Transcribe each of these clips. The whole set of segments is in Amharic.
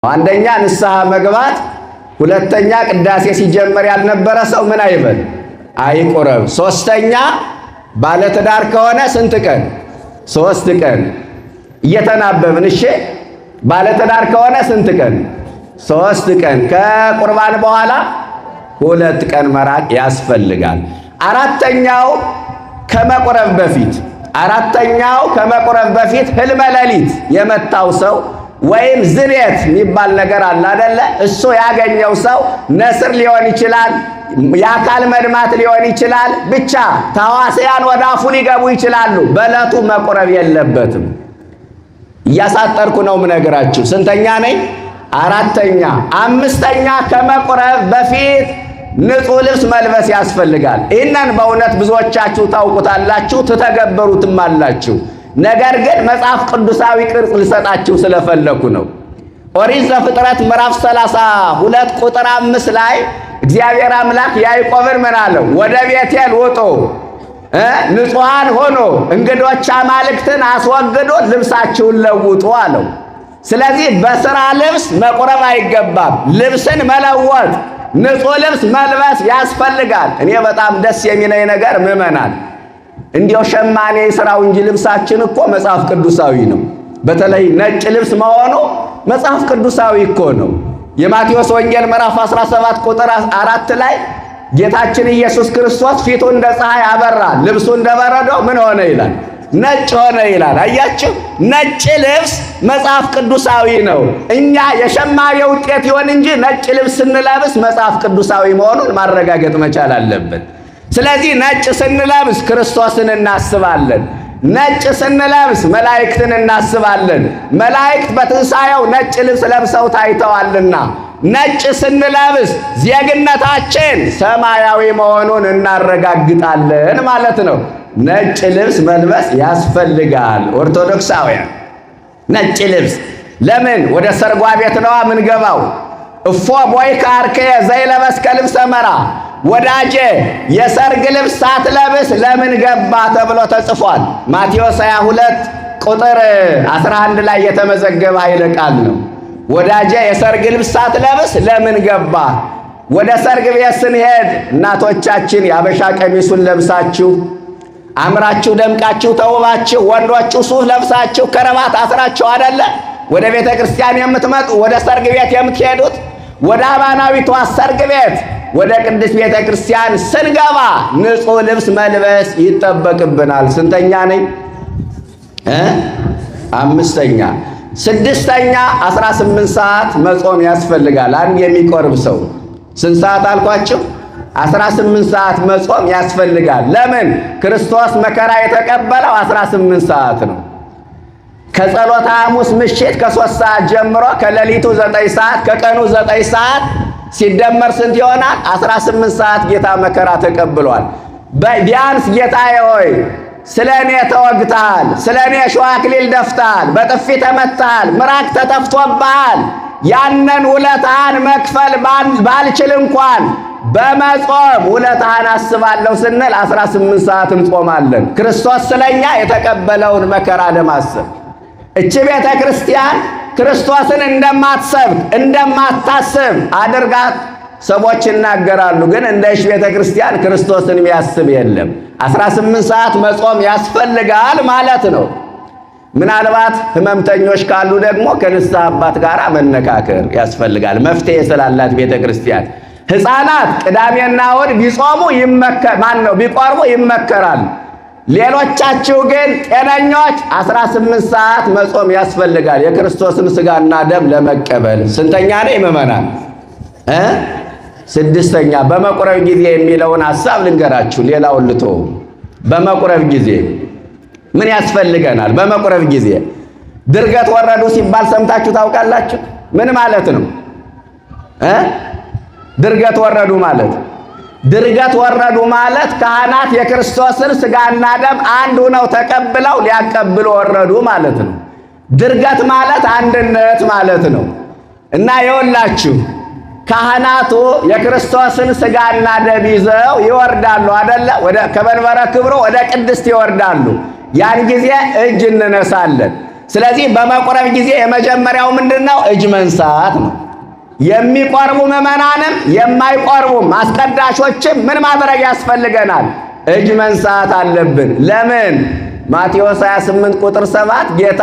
አንደኛ ንስሐ መግባት፣ ሁለተኛ ቅዳሴ ሲጀመር ያልነበረ ሰው ምን አይበል አይቁረብ። ሶስተኛ ባለትዳር ከሆነ ስንት ቀን? 3 ቀን። እየተናበብን እሺ። ባለትዳር ከሆነ ስንት ቀን? 3 ቀን። ከቁርባን በኋላ 2 ቀን መራቅ ያስፈልጋል። አራተኛው ከመቁረብ በፊት አራተኛው ከመቁረብ በፊት ህልመ ሌሊት የመታው ሰው ወይም ዝቤት የሚባል ነገር አለ አደለ? እሱ ያገኘው ሰው ነስር ሊሆን ይችላል፣ የአካል መድማት ሊሆን ይችላል። ብቻ ተዋስያን ወደ አፉ ሊገቡ ይችላሉ። በዕለቱ መቁረብ የለበትም። እያሳጠርኩ ነው ምነግራችሁ። ስንተኛ ነኝ? አራተኛ። አምስተኛ ከመቁረብ በፊት ንጹሕ ልብስ መልበስ ያስፈልጋል። ይህንን በእውነት ብዙዎቻችሁ ታውቁታላችሁ፣ ትተገበሩትም አላችሁ። ነገር ግን መጽሐፍ ቅዱሳዊ ቅርጽ ልሰጣችሁ ስለፈለኩ ነው። ኦሪት ዘፍጥረት ምዕራፍ 32 ቁጥር 5 ላይ እግዚአብሔር አምላክ ያዕቆብን ምን አለው? ወደ ቤቴል ውጡ፣ ንጹሐን ሆኖ እንግዶች አማልክትን አስወግዶ ልብሳችሁን ለውጡ አለው። ስለዚህ በስራ ልብስ መቁረብ አይገባም። ልብስን መለወጥ፣ ንጹሕ ልብስ መልበስ ያስፈልጋል። እኔ በጣም ደስ የሚለኝ ነገር ምዕመናን እንዲያው ሸማኔ ስራው እንጂ ልብሳችን እኮ መጽሐፍ ቅዱሳዊ ነው። በተለይ ነጭ ልብስ መሆኑ መጽሐፍ ቅዱሳዊ እኮ ነው። የማቴዎስ ወንጌል ምዕራፍ 17 ቁጥር 4 ላይ ጌታችን ኢየሱስ ክርስቶስ ፊቱ እንደ ፀሐይ አበራ፣ ልብሱ እንደ በረዶ ምን ሆነ ይላል? ነጭ ሆነ ይላል። አያችሁ፣ ነጭ ልብስ መጽሐፍ ቅዱሳዊ ነው። እኛ የሸማኔ ውጤት ይሆን እንጂ ነጭ ልብስ ስንለብስ መጽሐፍ ቅዱሳዊ መሆኑን ማረጋገጥ መቻል አለብን። ስለዚህ ነጭ ስንለብስ ክርስቶስን እናስባለን። ነጭ ስንለብስ መላእክትን እናስባለን። መላእክት በትንሣኤው ነጭ ልብስ ለብሰው ታይተዋልና ነጭ ስንለብስ ዜግነታችን ሰማያዊ መሆኑን እናረጋግጣለን ማለት ነው። ነጭ ልብስ መልበስ ያስፈልጋል። ኦርቶዶክሳውያን ነጭ ልብስ ለምን? ወደ ሰርጓ ቤት ነዋ ምንገባው። እፎ ቦይከ አርክየ ዘይለበስከ ልብሰ መራ፣ ወዳጄ የሰርግ ልብስ ሳትለብስ ለምን ገባ ተብሎ ተጽፏል። ማቴዎስ 22 ቁጥር 11 ላይ የተመዘገበ ኃይለ ቃል ነው። ወዳጄ የሰርግ ልብስ ሳትለብስ ለምን ገባ? ወደ ሰርግ ቤት ስንሄድ እናቶቻችን የአበሻ ቀሚሱን ለብሳችሁ አምራችሁ ደምቃችሁ ተውባችሁ፣ ወንዶቹ ሱፍ ለብሳችሁ ከረባት አስራችሁ አደለ ወደ ቤተ ክርስቲያን የምትመጡ፣ ወደ ሰርግ ቤት የምትሄዱት? ወደ አማናዊቷ ሰርግ ቤት ወደ ቅድስት ቤተ ክርስቲያን ስንገባ ንጹሕ ልብስ መልበስ ይጠበቅብናል። ስንተኛ ነኝ? አምስተኛ። ስድስተኛ 18 ሰዓት መጾም ያስፈልጋል። አንድ የሚቆርብ ሰው ስንት ሰዓት አልኳችሁ? 18 ሰዓት መጾም ያስፈልጋል። ለምን? ክርስቶስ መከራ የተቀበለው 18 ሰዓት ነው። ከጸሎተ ሐሙስ ምሽት ከ3 ሰዓት ጀምሮ ከሌሊቱ 9 ሰዓት ከቀኑ 9 ሰዓት ሲደመር ስንት ይሆናል? 18 ሰዓት ጌታ መከራ ተቀብሏል። ቢያንስ ጌታዬ ሆይ ስለ እኔ ተወግተሃል፣ ስለ እኔ እሾህ አክሊል ደፍተሃል፣ በጥፊ ተመትተሃል፣ ምራቅ ተተፍቶብሃል። ያንን ውለታህን መክፈል ባልችል እንኳን በመጾም ውለታህን አስባለሁ ስንል 18 ሰዓት እንጾማለን። ክርስቶስ ስለኛ የተቀበለውን መከራ ለማሰብ እቺ ቤተ ክርስቲያን ክርስቶስን እንደማትሰብክ እንደማታስብ አድርጋት ሰዎች ይናገራሉ። ግን እንደሽ ቤተ ክርስቲያን ክርስቶስን የሚያስብ የለም። 18 ሰዓት መጾም ያስፈልጋል ማለት ነው። ምናልባት ህመምተኞች ካሉ ደግሞ ከንስሐ አባት ጋር መነካከር ያስፈልጋል። መፍትሄ ስላላት ቤተ ክርስቲያን። ሕፃናት ቅዳሜና እሑድ ቢጾሙ ማን ነው ቢቆርቡ ይመከራል። ሌሎቻችሁ ግን ጤነኞች 18 ሰዓት መጾም ያስፈልጋል የክርስቶስን ስጋና ደም ለመቀበል። ስንተኛ ነው ምዕመናን? ስድስተኛ። በመቁረብ ጊዜ የሚለውን ሐሳብ ልንገራችሁ፣ ሌላውን ልተው። በመቁረብ ጊዜ ምን ያስፈልገናል? በመቁረብ ጊዜ ድርገት ወረዱ ሲባል ሰምታችሁ ታውቃላችሁ? ምን ማለት ነው? ድርገት ወረዱ ማለት ድርገት ወረዱ ማለት ካህናት የክርስቶስን ስጋና ደም አንድ ሆነው ተቀብለው ሊያቀብሉ ወረዱ ማለት ነው። ድርገት ማለት አንድነት ማለት ነው። እና የወላችሁ ካህናቱ የክርስቶስን ስጋና ደም ይዘው ይወርዳሉ አደለ? ወደ ከመንበረ ክብሩ ወደ ቅድስት ይወርዳሉ። ያን ጊዜ እጅ እንነሳለን። ስለዚህ በመቁረብ ጊዜ የመጀመሪያው ምንድን ነው? እጅ መንሳት ነው። የሚቆርቡ ምዕመናንም የማይቆርቡም አስቀዳሾችም ምን ማድረግ ያስፈልገናል? እጅ መንሳት አለብን። ለምን? ማቴዎስ 28 ቁጥር 7 ጌታ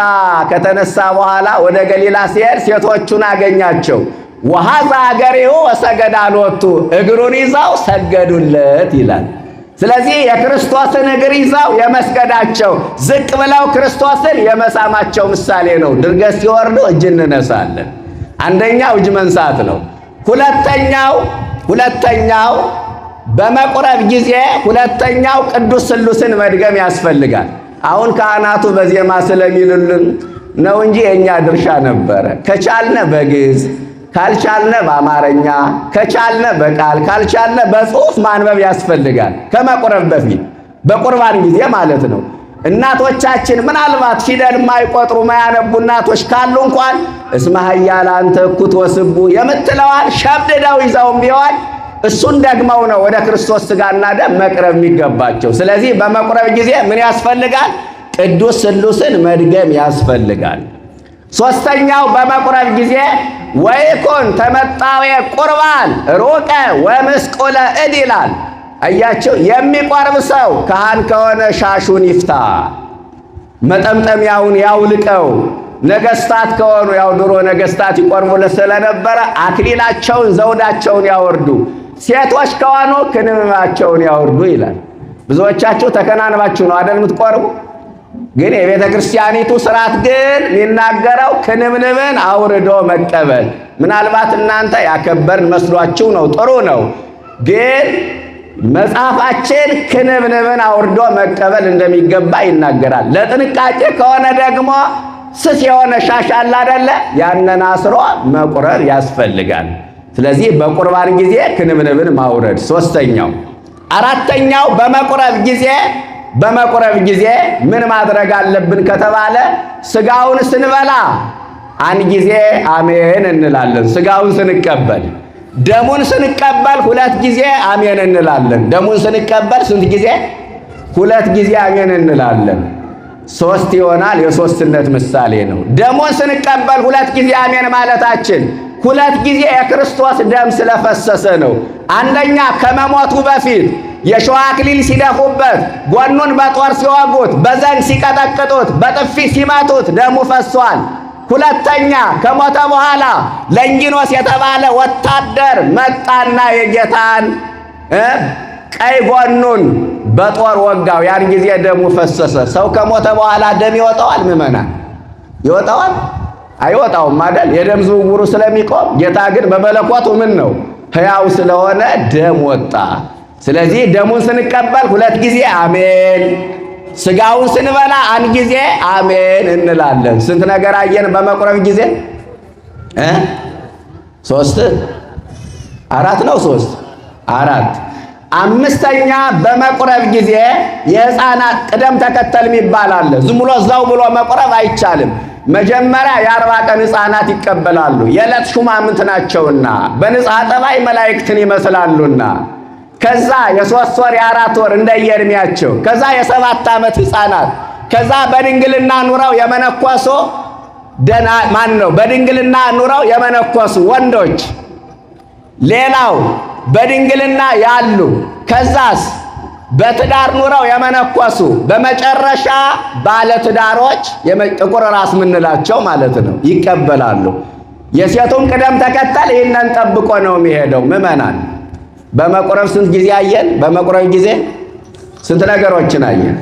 ከተነሳ በኋላ ወደ ገሊላ ሲሄድ ሴቶቹን አገኛቸው። ወኀዘ እገሪሁ ወሰገዳ ሎቱ፣ እግሩን ይዘው ሰገዱለት ይላል። ስለዚህ የክርስቶስን እግር ይዘው የመስገዳቸው፣ ዝቅ ብለው ክርስቶስን የመሳማቸው ምሳሌ ነው። ድርገት ሲወርዱ እጅ እንነሳለን። አንደኛው እጅ መንሳት ነው። ሁለተኛው በመቁረብ ጊዜ ሁለተኛው ቅዱስ ስሉስን መድገም ያስፈልጋል። አሁን ካህናቱ በዜማ ስለሚሉልን ነው እንጂ የእኛ ድርሻ ነበረ። ከቻልነ በግዕዝ፣ ካልቻልነ በአማርኛ፣ ከቻልነ በቃል፣ ካልቻልነ በጽሁፍ ማንበብ ያስፈልጋል። ከመቁረብ በፊት በቁርባን ጊዜ ማለት ነው። እናቶቻችን ምናልባት ፊደል የማይቆጥሩ ማያነቡ እናቶች ካሉ እንኳን እስመ ኃያል አንተ እኩት ወስቡ የምትለዋን ሸምድደው ይዘውም ቢሆን እሱን ደግመው ነው ወደ ክርስቶስ ሥጋና ደም መቅረብ የሚገባቸው። ስለዚህ በመቁረብ ጊዜ ምን ያስፈልጋል? ቅዱስ ስሉስን መድገም ያስፈልጋል። ሶስተኛው በመቁረብ ጊዜ ወይኩን ተመጣዌ ቁርባን ሩቀ ወምስቁለ እድ ይላል። አያቸው፣ የሚቆርብ ሰው ካህን ከሆነ ሻሹን ይፍታ፣ መጠምጠሚያውን ያውልቀው። ነገስታት ከሆኑ ያው ድሮ ነገስታት ይቆርቡ ስለነበረ አክሊላቸውን ዘውዳቸውን ያወርዱ። ሴቶች ከሆኑ ክንብባቸውን ያወርዱ ይላል። ብዙዎቻችሁ ተከናንባችሁ ነው አይደል የምትቆርቡ? ግን የቤተ ክርስቲያኒቱ ስርዓት ግን የሚናገረው ክንብንብን አውርዶ መቀበል። ምናልባት እናንተ ያከበርን መስሏችሁ ነው፣ ጥሩ ነው። ግን መጽሐፋችን ክንብንብን አውርዶ መቀበል እንደሚገባ ይናገራል። ለጥንቃቄ ከሆነ ደግሞ ስስ የሆነ ሻሽ አለ አይደለ? ያንን አስሮ መቁረብ ያስፈልጋል። ስለዚህ በቁርባን ጊዜ ክንብንብን ማውረድ ሶስተኛው። አራተኛው በመቁረብ ጊዜ ምን ማድረግ አለብን ከተባለ ስጋውን ስንበላ አንድ ጊዜ አሜን እንላለን። ስጋውን ስንቀበል፣ ደሙን ስንቀበል ሁለት ጊዜ አሜን እንላለን። ደሙን ስንቀበል ስንት ጊዜ? ሁለት ጊዜ አሜን እንላለን። ሶስት ይሆናል። የሶስትነት ምሳሌ ነው። ደሙን ስንቀበል ሁለት ጊዜ አሜን ማለታችን ሁለት ጊዜ የክርስቶስ ደም ስለፈሰሰ ነው። አንደኛ ከመሞቱ በፊት የሾህ አክሊል ሲደፉበት፣ ጎኑን በጦር ሲወጉት፣ በዘንግ ሲቀጠቅጡት፣ በጥፊ ሲመቱት ደሙ ፈሷል። ሁለተኛ ከሞተ በኋላ ለንጊኖስ የተባለ ወታደር መጣና የጌታን ቀይ ጎኑን በጦር ወጋው። ያን ጊዜ ደሙ ፈሰሰ። ሰው ከሞተ በኋላ ደም ይወጣዋል? ምዕመናን ይወጣዋል? አይወጣውም አይደል? የደም ዝውውሩ ስለሚቆም። ጌታ ግን በመለኮቱ ምን ነው፣ ሕያው ስለሆነ ደም ወጣ። ስለዚህ ደሙን ስንቀበል ሁለት ጊዜ አሜን፣ ስጋውን ስንበላ አንድ ጊዜ አሜን እንላለን። ስንት ነገር አየን በመቁረብ ጊዜ? ሶስት አራት ነው፣ ሶስት አራት። አምስተኛ በመቁረብ ጊዜ የሕፃናት ቅደም ተከተል የሚባል አለ። ዝም ብሎ እዛው ብሎ መቁረብ አይቻልም። መጀመሪያ የ40 ቀን ሕፃናት ይቀበላሉ። የዕለት ሹማምንት ናቸውና በንጽሐ ጠባይ መላእክትን ይመስላሉና። ከዛ የ3 ወር፣ የ4 ወር እንደየእድሜያቸው፣ ከዛ የ7 ዓመት ሕፃናት፣ ከዛ በድንግልና ኑረው የመነኮሱ ደና ማን ነው? በድንግልና ኑረው የመነኮሱ ወንዶች፣ ሌላው በድንግልና ያሉ፣ ከዛስ በትዳር ኑረው የመነኮሱ፣ በመጨረሻ ባለትዳሮች ጥቁር ራስ ምንላቸው ማለት ነው ይቀበላሉ። የሴቱም ቅደም ተከተል ይህንን ጠብቆ ነው የሚሄደው። ምዕመናን፣ በመቁረብ ስንት ጊዜ አየን? በመቁረብ ጊዜ ስንት ነገሮችን አየን?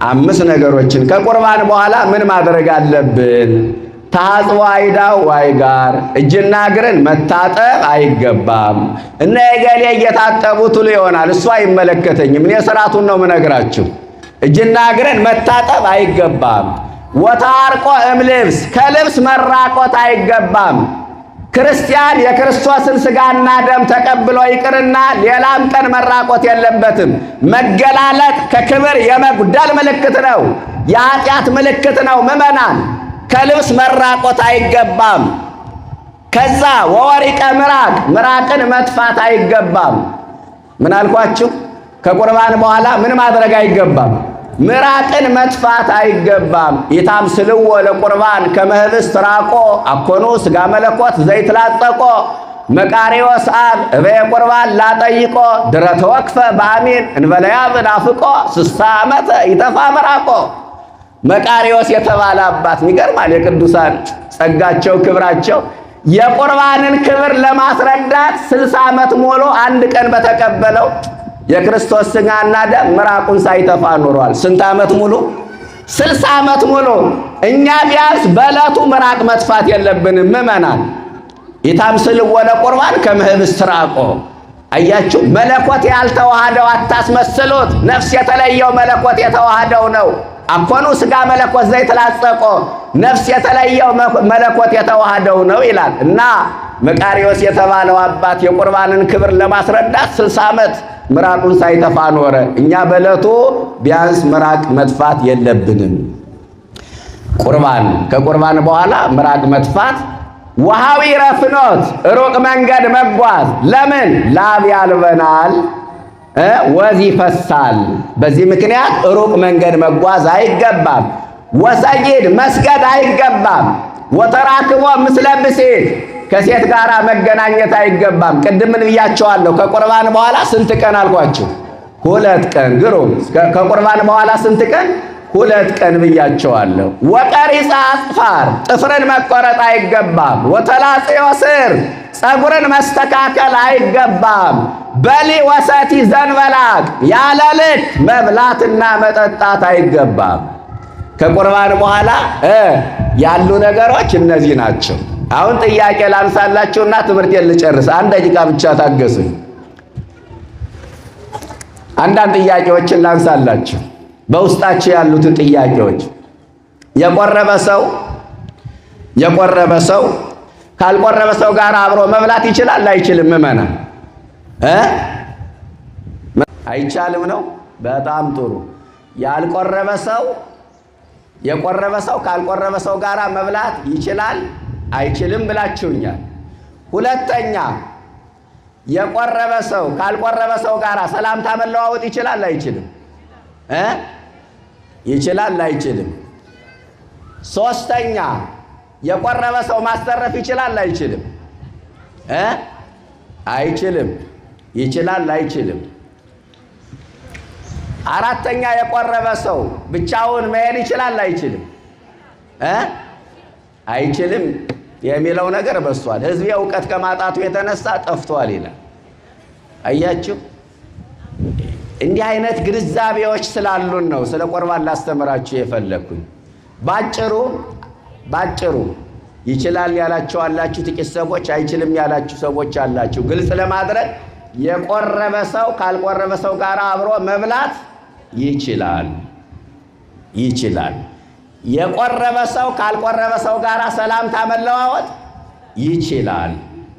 አምስት ነገሮችን። ከቁርባን በኋላ ምን ማድረግ አለብን? ታጽቦ አእዳው ወአእጋር፣ እጅና እግርን መታጠብ አይገባም። እነ የገሌ እየታጠቡ ትሉ ይሆናል። እሱ አይመለከተኝም። እኔ ስርዓቱን ነው የምነግራችሁ። እጅና እግርን መታጠብ አይገባም። ወታርቆ እምልብስ፣ ከልብስ መራቆት አይገባም። ክርስቲያን የክርስቶስን ስጋና ደም ተቀብሎ ይቅርና ሌላም ቀን መራቆት የለበትም። መገላለጥ ከክብር የመጉደል ምልክት ነው፣ የኃጢአት ምልክት ነው። ምዕመናን፣ ከልብስ መራቆት አይገባም። ከዛ ወወሪቀ ምራቅ፣ ምራቅን መጥፋት አይገባም። ምን አልኳችሁ? ከቁርባን በኋላ ምን ማድረግ አይገባም? ምራቅን መጥፋት አይገባም። ኢታምስልዎ ለቁርባን ከመ ኅብስት ራቆ አኮኑ ሥጋ መለኮት ዘይትላጸቆ መቃርዮስ አብ እበየ ቁርባን ላጠይቆ ድረ ተወክፈ በአሚን እንበለያብ ናፍቆ 60 ዓመተ ይተፋ መራቆ። መቃርዮስ የተባለ አባት ይገርማል። የቅዱሳን ጸጋቸው ክብራቸው የቁርባንን ክብር ለማስረዳት 60 ዓመት ሙሉ አንድ ቀን በተቀበለው የክርስቶስ ሥጋና ደም ምራቁን ሳይተፋ ኖሯል። ስንት ዓመት ሙሉ? 60 ዓመት ሙሉ። እኛ ቢያንስ በዕለቱ ምራቅ መጥፋት የለብንም ምእመናን። ኢታምስልዎ ለቁርባን ከመ ኅብስት ራቆ። አያችሁ፣ መለኮት ያልተዋሃደው አታስመስሉት። ነፍስ የተለየው መለኮት የተዋሃደው ነው። አኮኑ ሥጋ መለኮት ዘይትላጸቆ፣ ነፍስ የተለየው መለኮት የተዋሃደው ነው ይላል እና መቃርዮስ የተባለው አባት የቁርባንን ክብር ለማስረዳት 60 ዓመት ምራቁን ሳይተፋ ኖረ። እኛ በዕለቱ ቢያንስ ምራቅ መጥፋት የለብንም። ቁርባን ከቁርባን በኋላ ምራቅ መጥፋት፣ ወሐዊረ ፍኖት ሩቅ መንገድ መጓዝ። ለምን? ላብ ያልበናል፣ ወዝ ይፈሳል። በዚህ ምክንያት ሩቅ መንገድ መጓዝ አይገባም። ወሰጊድ መስገድ አይገባም። ወተራክቦ ምስለ ብእሲት ከሴት ጋር መገናኘት አይገባም። ቅድም ምን ብያቸዋለሁ? ከቁርባን በኋላ ስንት ቀን አልኳችሁ? 2 ቀን። ግሩም። ከቁርባን በኋላ ስንት ቀን? 2 ቀን ብያቸዋለሁ። ወቀሪጸ አጽፋር ጥፍርን መቆረጥ አይገባም። ወተላጽዮ ስር ፀጉርን መስተካከል አይገባም። በሊ ወሰቲ ዘንበላቅ ያለ ልክ መብላትና መጠጣት አይገባም። ከቁርባን በኋላ ያሉ ነገሮች እነዚህ ናቸው። አሁን ጥያቄ ላንሳላችሁና ትምህርቴን ልጨርስ። 1 ደቂቃ ብቻ ታገሱኝ። አንዳንድ ጥያቄዎችን ላንሳላችሁ፣ በውስጣችሁ ያሉትን ጥያቄዎች። የቆረበ ሰው ካልቆረበ ሰው ጋር አብሮ መብላት ይችላል አይችልም? ምእመናን እ አይቻልም ነው። በጣም ጥሩ። ያልቆረበ ሰው የቆረበ ሰው ካልቆረበ ሰው ጋር መብላት ይችላል አይችልም ብላችሁኛል። ሁለተኛ፣ የቆረበ ሰው ካልቆረበ ሰው ጋር ሰላምታ መለዋወጥ ይችላል አይችልም? እ ይችላል አይችልም? ሶስተኛ፣ የቆረበ ሰው ማስተረፍ ይችላል አይችልም? እ አይችልም። ይችላል አይችልም? አራተኛ፣ የቆረበ ሰው ብቻውን መሄድ ይችላል አይችልም? እ አይችልም የሚለው ነገር በዝቷል። ሕዝቤ እውቀት ከማጣቱ የተነሳ ጠፍቷል ይላል። አያችሁ፣ እንዲህ አይነት ግንዛቤዎች ስላሉን ነው ስለ ቁርባን ላስተምራችሁ የፈለግኩኝ። ባጭሩ ባጭሩ ይችላል ያላችሁ አላችሁ፣ ጥቂት ሰዎች፣ አይችልም ያላችሁ ሰዎች አላችሁ። ግልጽ ለማድረግ የቆረበ ሰው ካልቆረበ ሰው ጋር አብሮ መብላት ይችላል ይችላል። የቆረበ ሰው ካልቆረበ ሰው ጋር ሰላምታ መለዋወጥ ይችላል።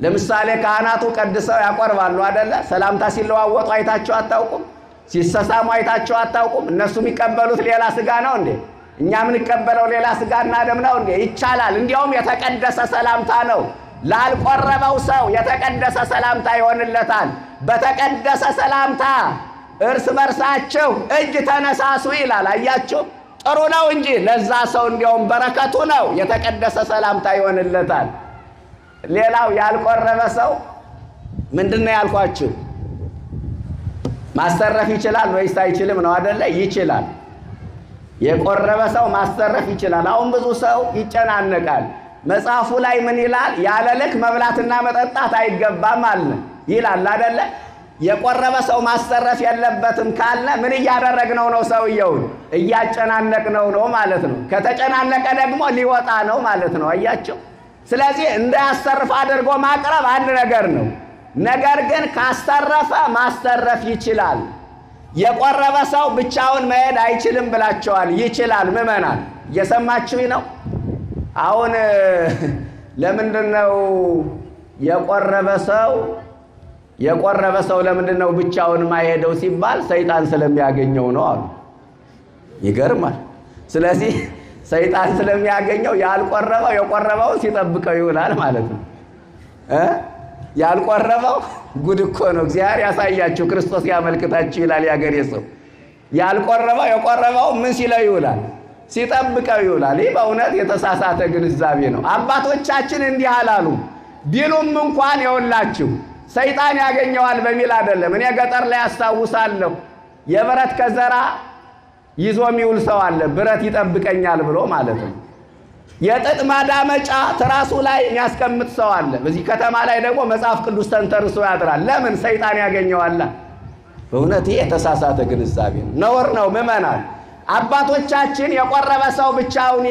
ለምሳሌ ካህናቱ ቀድሰው ያቆርባሉ አደለ? ሰላምታ ሲለዋወጡ አይታችሁ አታውቁም? ሲሰሳሙ አይታችሁ አታውቁም? እነሱ የሚቀበሉት ሌላ ስጋ ነው እንዴ? እኛ የምንቀበለው ሌላ ስጋና ደም ነው እንዴ? ይቻላል። እንዲያውም የተቀደሰ ሰላምታ ነው። ላልቆረበው ሰው የተቀደሰ ሰላምታ ይሆንለታል። በተቀደሰ ሰላምታ እርስ በርሳችሁ እጅ ተነሳሱ ይላል። አያችሁ፣ ጥሩ ነው እንጂ ለዛ ሰው እንዲያውም በረከቱ ነው። የተቀደሰ ሰላምታ ይሆንለታል። ሌላው ያልቆረበ ሰው ምንድን ነው ያልኳችሁ? ማስተረፍ ይችላል ወይስ አይችልም ነው አደለ? ይችላል። የቆረበ ሰው ማስተረፍ ይችላል። አሁን ብዙ ሰው ይጨናነቃል። መጽሐፉ ላይ ምን ይላል? ያለ ልክ መብላትና መጠጣት አይገባም አለ ይላል አደለ? የቆረበ ሰው ማስተረፍ የለበትም ካለ ምን እያደረግነው ነው? ሰውየውን እያጨናነቅነው ነው ማለት ነው። ከተጨናነቀ ደግሞ ሊወጣ ነው ማለት ነው። አያቸው። ስለዚህ እንዳያስተርፍ አድርጎ ማቅረብ አንድ ነገር ነው። ነገር ግን ካስተረፈ ማስተረፍ ይችላል። የቆረበ ሰው ብቻውን መሄድ አይችልም ብላቸዋል። ይችላል። ምዕመናን እየሰማችሁ ነው። አሁን ለምንድን ነው የቆረበ ሰው ለምንድን ነው ብቻውን ማይሄደው ሲባል ሰይጣን ስለሚያገኘው ነው አሉ። ይገርማል። ስለዚህ ሰይጣን ስለሚያገኘው ያልቆረበው የቆረበውን ሲጠብቀው ይውላል ማለት ነው። ያልቆረበው ጉድ እኮ ነው። እግዚአብሔር ያሳያችሁ፣ ክርስቶስ ያመልክታችሁ ይላል ያገሬ ሰው። ያልቆረበው የቆረበው ምን ሲለው ይውላል? ሲጠብቀው ይውላል። ይህ በእውነት የተሳሳተ ግንዛቤ ነው። አባቶቻችን እንዲህ አላሉ። ቢሉም እንኳን የውላችሁ ሰይጣን ያገኘዋል በሚል አይደለም። እኔ ገጠር ላይ አስታውሳለሁ፣ የብረት ከዘራ ይዞ የሚውል ሰው አለ። ብረት ይጠብቀኛል ብሎ ማለት ነው። የጥጥ ማዳመጫ ትራሱ ላይ የሚያስቀምጥ ሰው አለ። በዚህ ከተማ ላይ ደግሞ መጽሐፍ ቅዱስ ተንተርሶ ያድራል። ለምን? ሰይጣን ያገኘዋል። በእውነት ይህ የተሳሳተ ግንዛቤ ነው፣ ነውር ነው። ምዕመናን አባቶቻችን የቆረበ ሰው ብቻውን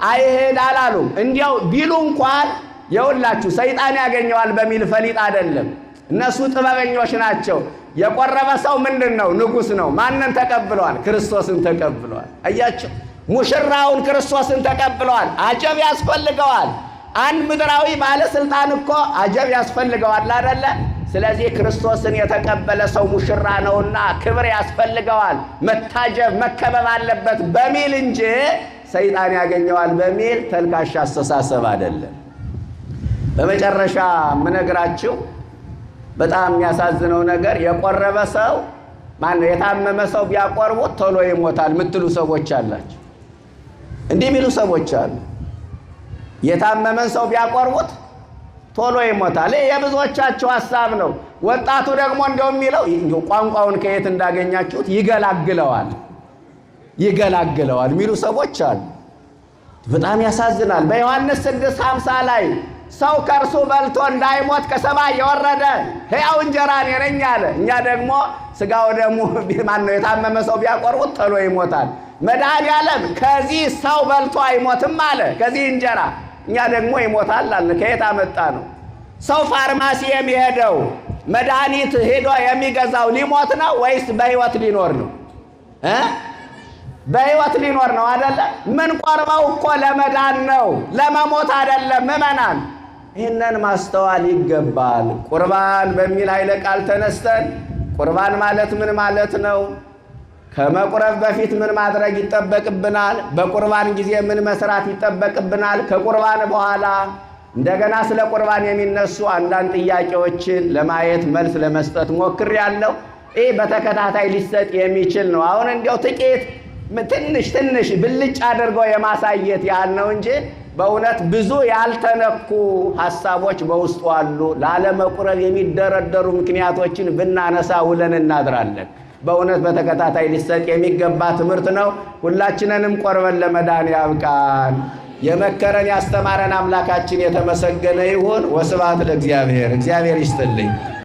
አይሄድ አላሉም። እንዲያው ቢሉ እንኳን የውላችሁ ሰይጣን ያገኘዋል በሚል ፈሊጥ አይደለም። እነሱ ጥበበኞች ናቸው። የቆረበ ሰው ምንድን ነው? ንጉሥ ነው። ማንን ተቀብለዋል? ክርስቶስን ተቀብለዋል። አያቸው፣ ሙሽራውን ክርስቶስን ተቀብለዋል። አጀብ ያስፈልገዋል። አንድ ምድራዊ ባለስልጣን እኮ አጀብ ያስፈልገዋል አይደለ? ስለዚህ ክርስቶስን የተቀበለ ሰው ሙሽራ ነውና ክብር ያስፈልገዋል፣ መታጀብ መከበብ አለበት በሚል እንጂ ሰይጣን ያገኘዋል በሚል ተልካሻ አስተሳሰብ አይደለም። በመጨረሻ የምነግራችሁ በጣም የሚያሳዝነው ነገር የቆረበ ሰው ማነው የታመመ ሰው ቢያቆርቡት ቶሎ ይሞታል የምትሉ ሰዎች አላቸው። እንዲህ የሚሉ ሰዎች አሉ። የታመመን ሰው ቢያቆርቡት ቶሎ ይሞታል። ይህ የብዙዎቻቸው ሀሳብ ነው። ወጣቱ ደግሞ እንደው የሚለው እንደው ቋንቋውን ከየት እንዳገኛችሁት ይገላግለዋል ይገላግለዋል የሚሉ ሰዎች አሉ። በጣም ያሳዝናል። በዮሐንስ 6:50 ላይ ሰው ከእርሱ በልቶ እንዳይሞት ከሰማይ የወረደ ሕያው እንጀራ እኔ ነኝ አለ። እኛ ደግሞ ሥጋው ደግሞ ማነው የታመመ ሰው ቢያቆርቡት ቶሎ ይሞታል። መድኃኔዓለም ከዚህ ሰው በልቶ አይሞትም አለ፣ ከዚህ እንጀራ። እኛ ደግሞ ይሞታል አለ። ከየት አመጣ ነው? ሰው ፋርማሲ የሚሄደው መድኃኒት ሄዶ የሚገዛው ሊሞት ነው ወይስ በሕይወት ሊኖር ነው እ በሕይወት ሊኖር ነው አደለ? ምን ቆርበው እኮ ለመዳን ነው ለመሞት አይደለም። ምዕመናን ይህንን ማስተዋል ይገባል። ቁርባን በሚል ኃይለ ቃል ተነስተን ቁርባን ማለት ምን ማለት ነው? ከመቁረብ በፊት ምን ማድረግ ይጠበቅብናል? በቁርባን ጊዜ ምን መስራት ይጠበቅብናል? ከቁርባን በኋላ እንደገና ስለ ቁርባን የሚነሱ አንዳንድ ጥያቄዎችን ለማየት መልስ ለመስጠት ሞክሬያለሁ። ይህ በተከታታይ ሊሰጥ የሚችል ነው። አሁን እንዲያው ጥቂት ትንሽ ትንሽ ብልጭ አድርጎ የማሳየት ያህል ነው እንጂ በእውነት ብዙ ያልተነኩ ሀሳቦች በውስጡ አሉ። ላለመቁረብ የሚደረደሩ ምክንያቶችን ብናነሳ ውለን እናድራለን። በእውነት በተከታታይ ሊሰጥ የሚገባ ትምህርት ነው። ሁላችንንም ቆርበን ለመዳን ያብቃን። የመከረን ያስተማረን አምላካችን የተመሰገነ ይሁን። ወስብሐት ለእግዚአብሔር። እግዚአብሔር ይስጥልኝ።